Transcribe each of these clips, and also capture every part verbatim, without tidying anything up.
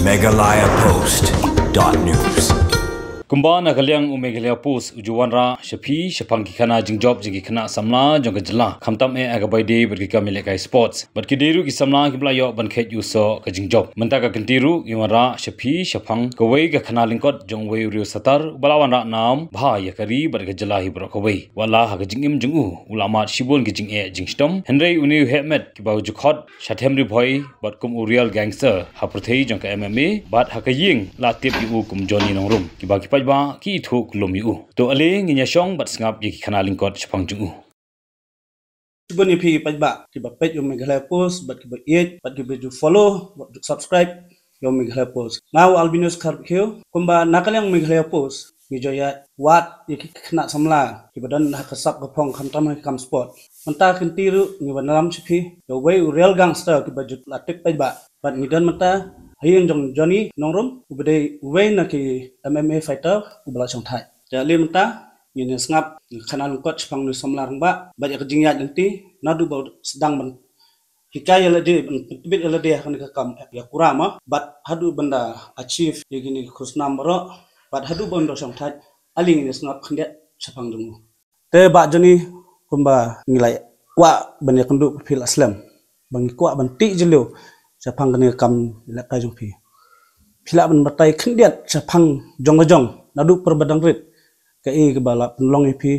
Meghalaya Post dot news. Kumba na ka liang u Meghalaya Post u ju wanrah sha phi shaphang ki khana jingjop jong ki khynnah samla jong ka jylla, khamtam eh ha kaba ïadei bad ki kam ïalehkai sports. Bad ki dei ruh ki samla kiba la ïoh ban kheit ïa u soh ka jingjop. Mynta ka kynti ruh ngi wanrah sha phi shaphang kawei ka khana lyngkot jong uwei u riew satar uba la wanrah nam bha ïa ka ri bad ka jylla hi baroh kawei. Wat la ha ka jingim jong u u la mad shibun ki jingeh jingshitom, hynrei une u heh met kiba u ju khot Shathem Ri Bhoi bad kum u real gangster ha pyrthei jong ka M M A, bad ha ka ïing la tip ïa u kum Johnny Nongrum, kiba ki paidbah ki ithuh kyllum ïa u. To ale ngin ïa shong bad sngap ïa ki khana lyngkot shaphang jong u. Shibun ïa phi paidbah kiba peit ïa u Meghalaya Post bad kiba ïeit bad kiba ju follow bad ju subscribe ïa u Meghalaya Post. Nga u Albinus Kharpkhiu, kumba na ka liang u Meghalaya Post ngi ju ïa wad ïa ki khynnah samla kiba don ha ka sap ka phong khamtam ha ka kam sport. Mynta ka kynti ruh ngi wanlam sha phi ïa uwei u real gangster kiba ju la tip paidbah. Bad ngi don mynta ha ïing jong Johnny Nongrum uba dei uwei na ki M M A fighter uba la shongthait. Te ale mynta ngin ïa sngap ïa ka khana lyngkot shaphang une u samla rangbah bad ïa ka jingïaid lynti naduh ba u sdang ban hikai ïa lade, ban pyntbit ïa lade ha kane ka kam ïa kura ma, bad haduh ban da achieve ïa kine ki khusnam baroh, bad haduh ban da shongthait. Ale ngin ïa sngap khyndiat shaphang jong u. Te Bah Johnny, kumba ngi la kwah ban ïakynduh bad phi la slem, ba ngi kwah ban tih jylliew shaphang kane ka kam ïalehkai jong phi. Phi lah ban batai khyndiat shaphang jong ka jong naduh por ba dang rit, kaei kaba la pynlong ïa phi,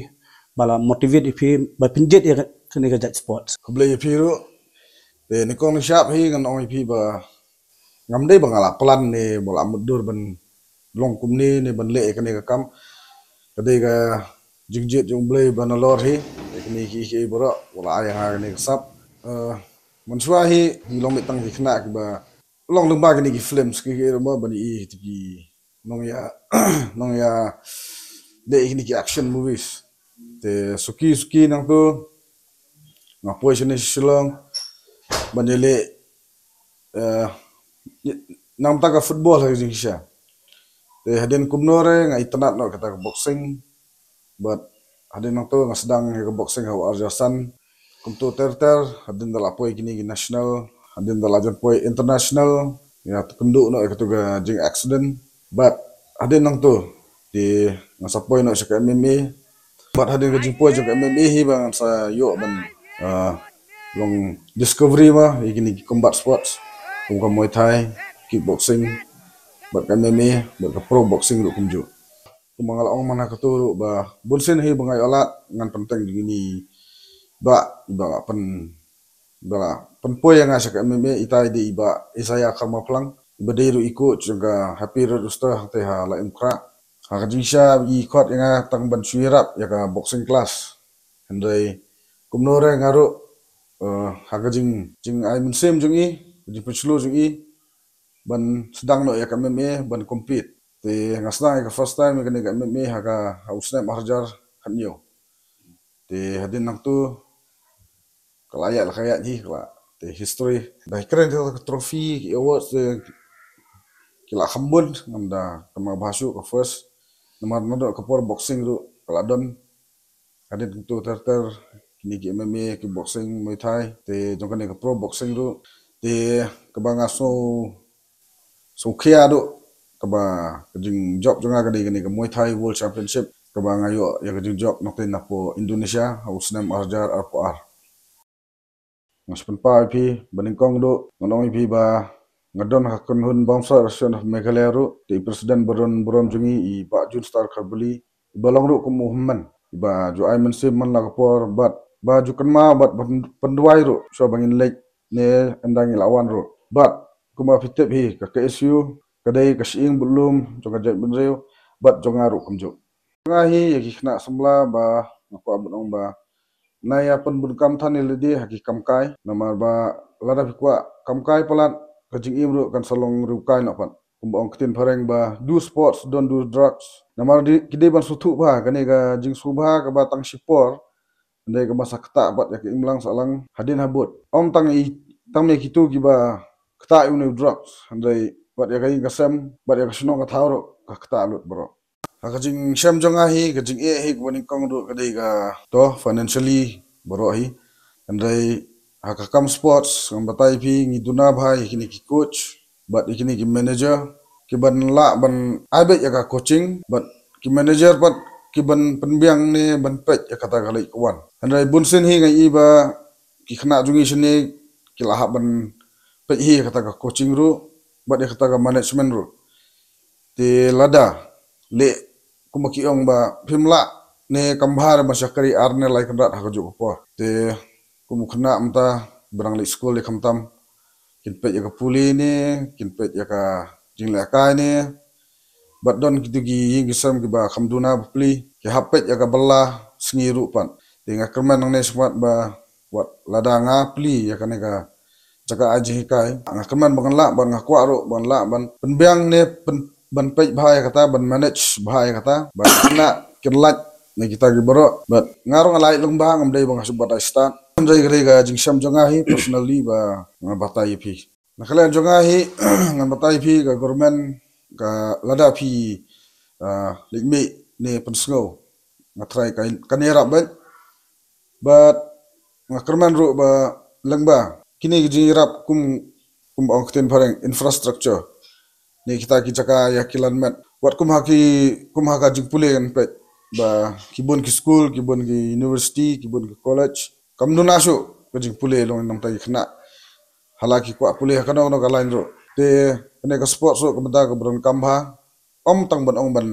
ba la motivate ïa phi ba pynjied ïa kane ka jait sports. Khublei ïa phi ruh. Te nyngkong nyngshap hi ngan ong ïa phi ba ngam dei ba nga la plan ne ba la mutdur ban long kumne ne ban leh ïa kane ka kam. Ka dei ka jingjied jong U Blei ba nalor hi. Ïa kine kiei kiei baroh ba la ai ïa nga kane ka sap. Eh, mynshuwa hi ngi long mih tang ki khynnah kiba long lyngba kine ki films kiei kiei ruh mo ban ïohi ïa ki nongïa nongïa leh ïa kine ki action movies. Te suki suki nangtu nga poi shane sha Shillong ban ïaleh, eh, namar ka football ha ka jingshisha. Te hadien kumno re nga itynnad noh kata ka boxing. Bad hadien nangtu nga sdang ïa ka boxing ha u arhajar san. Kumtu ter ter hadien da la poi kine ki national, hadien da la jan poi international, nga ïakynduh noh ïa katu ka jing accident. Bad hadien nangtu te nga sa poi noh sha ka M M A. Bad hadien ka jingpoi jong ka M M A hi ba ngan sa ïoh ban, ah, long discovery ma ïa kine ki combat sports kum ka Muay Thai, kickboxing, bad ka M M A, bad ka pro boxing ruh kumjuh. Kumba nga la ong man ha katu ruh ba bunsien hi ba nga ïoh lad ngan pynteng jong ine i bah, i bah la pyn, i bah la pynpoi ïa nga sha ka M M A, itai dei i bah Isaiah Kharmaplang, i bah dei ruh i coach jong ka Happy Red Rooster hangtei ha Laitumkhrah. Ha ka jingshisha i khot ïa nga tang ban shu ïarap ïa ka boxing class. Hynrei kumno re nga ruh, eh, ha ka jing, jingai mynsiem jong i, ka jingpynshlur jong i, ban sdang noh ïa ka M M A ban compete. Te nga sdang ïa ka first time ïa kane ka M M A ha ka, ha u snem arhajar khathynñiew. Te hadien nangtu ka la ïaid la ka ïaid hi ka la. Te history. Da kren ïa ka trophy, ki awards te ki la kham bun, ngam da kynmaw bha shuh ka first. Namar naduh ka por boxing ruh ka la don. Hadien kumtu ter ter kine ki M M A, kickboxing, Muay Thai, te jong kane ka pro boxing ruh. Te kaba nga sngew, sngewkhia duh kaba ka jingjop jong nga ka dei kane ka Muay Thai World Championship kaba nga ïoh ïa ka jingjop nangtei napoh Indonesia ha u snem arhajar arphew ar. Nga shu pynpaw ïa phi ba nyngkong duh ngan ong ïa phi ba nga don ha ka kynhun Bouncer Association of Meghalaya ruh, te i president barim barim jong ngi i bah Junstar Kharbuli, i ba long ruh kum u hynmen, i ba ju ai mynsiem man la ka por bad ba ju kynmaw bad pyn-, pynduwai ruh shuwa ba ngin leit ne ynda ngi la wan ruh. Bad kumba phi tip hi ka K S U ka dei ka shyieng budlum jong ka jaitbynriew bad jong nga ruh kumjuh. Nga hi ïa ki khynnah samla ba nga kwah ban ong ba na ïa pynbun kam than ïa lade ha ki kam kai, namar ba lada phi kwah kam kai palat ka jingim ruh kan sa long riewkai noh pat. Kumba ong ktien phareng ba do sports, don't do drugs. Namar ki dei ban sngewthuh bha kane ka jingsngewbha kaba tang shipor, hynrei kaba sa ktah pat ïa ka imlang sahlang hadien habud. Ym tang i, tang ïa kitu kiba ktah ïa une u drugs, hynrei pat ïa ka ïing ka sem, pat ïa ka shnong ka thaw ruh ka ktah lut baroh. Ha ka jingshem jong nga hi, ka jingeh hi kaba nyngkong ruh ka dei ka to financially baroh hi. Hynrei ha ka kam sports ngam batai phi ngi duna bha ïa kine ki coach. bad ïa kine ki manager, ki ban lah ban ai beit ïa ka coaching, bad ki manager pat ki ban pynbiang ne ban peit ïa kata ka leit ka wan. Hynrei bun sien hi nga i ba ki khynnah jong ngi shane ki la hap ban peit hi ïa kata ka coaching ruh, bad ïa kata ka management ruh. Te lada leh kumba ki ong ba phim lah ne kam bha re ban shakri ar ne lai kynrad ha kajuh ka por. Te kum u khynnah mynta ba dang leit skul de khamtam, kin peit ïa ka pule ne, kin peit ïa ka jinglehkai ne. Bad don kito ki ïing ki sem kiba kham duna bapli, ki hap peit ïa ka bylla sngi ruh pat. Te nga kyrmen nangne shakhmat ba wat lada nga plie ïa kane ka jaka ai jinghikai, nga kyrmen ba ngan lah, bad nga kwah ruh ba ngan lah ban pynbiang ne pyn, ban peit bha ïa kata, ban manage bha ïa kata, bad khynnah kin lait na kita ki baroh. Bad nga ruh nga lait lyngba, ngam dei ba nga shu batai stad. Hynrei ka dei ka jingshem jong nga hi personally ba nga batai ïa phi. Na ka liang jong nga hi, ngan batai ïa phi, ka government ka, lada phi, ah, leit mih ne pynsngew, nga tharai ka, kan ïarap beit. Bad nga kyrmen ruh ba lyngba kine ki jingïarap kum, kum ba ong ktien phareng infrastructure, ne kita ki jaka ïakilan met, wat kum ha ki, kum ha ka jingpule ngan peit ba ki bun ki skul, ki bun ki university, ki bun ki college kam duna shuh ka jingpule long namta ki khynnah. Hala ki kwah pule ha kano kano ka line ruh. Te kane ka sports ruh ka bynta kaba donkam bha, ym tang ban ong ban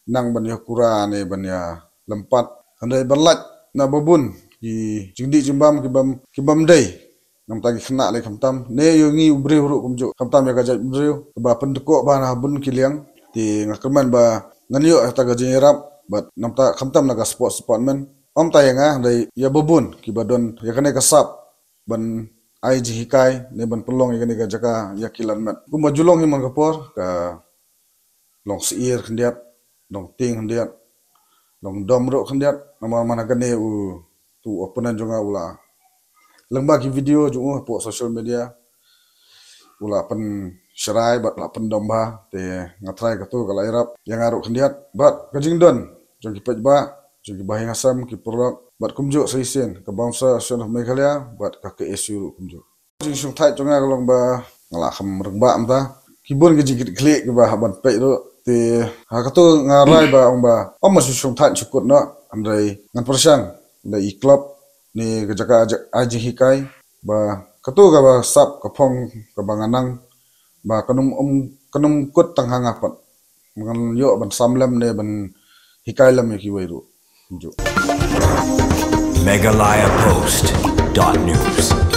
nang ban ïa kura ne ban ïa lympat, hynrei ban lait na babun ki jingdih jingbam kibam, kibam dei namta ki khynnah lei khamtam, ne ïa ngi u briew ruh kumjuh, khamtam ïa ka jaitbynriew kaba pyndkoh bha na bun ki liang. Te nga kyrmen ba ngan ïoh ïa kata ka jingïarap, bad namta khamtam na ka sports department, ym tang ïa nga, hynrei ïa babun kiba don ïa kane ka sap ban ai jinghikai ne ban pynlong ïa kane ka jaka ïakilan met. Kumba ju long hi man ka por, ka long syiar khyndiat, long tieng khyndiat, long dom ruh khyndiat, namar man ha kane u, tu u opponent jong nga u la, lyngba ki video jong u hapoh social media, u la pynshrai bad la pyndom bha. Te nga tharai katu ka la ïarap ïa nga ruh khyndiat, bad ka jingdon jong ki paidbah, jong ki bahaïing hasem, ki paralok, bad kumjuh sa shisien ka Bouncer Association of Meghalaya bad ka K S U ruh kumjuh. Jingshongthait jong nga ka long ba nga la kham rangbah mynta. Ki bun ki jingkitkhlieh kiba hap ban peit ruh. Te ha katu nga rai ba ong ba ym ban shu shongthait shu kut noh, hynrei ngan pyrshang da i club ne ka jaka ai jinghikai, ba katu kaba sap ka phong kaba nga nang, ba kan ym, ym, kan ym kut tang ha nga pat, ngan ïoh ban sam lem ne ban hikai lem ïa kiwei ruh. Ju. Meghalaya Post dot news.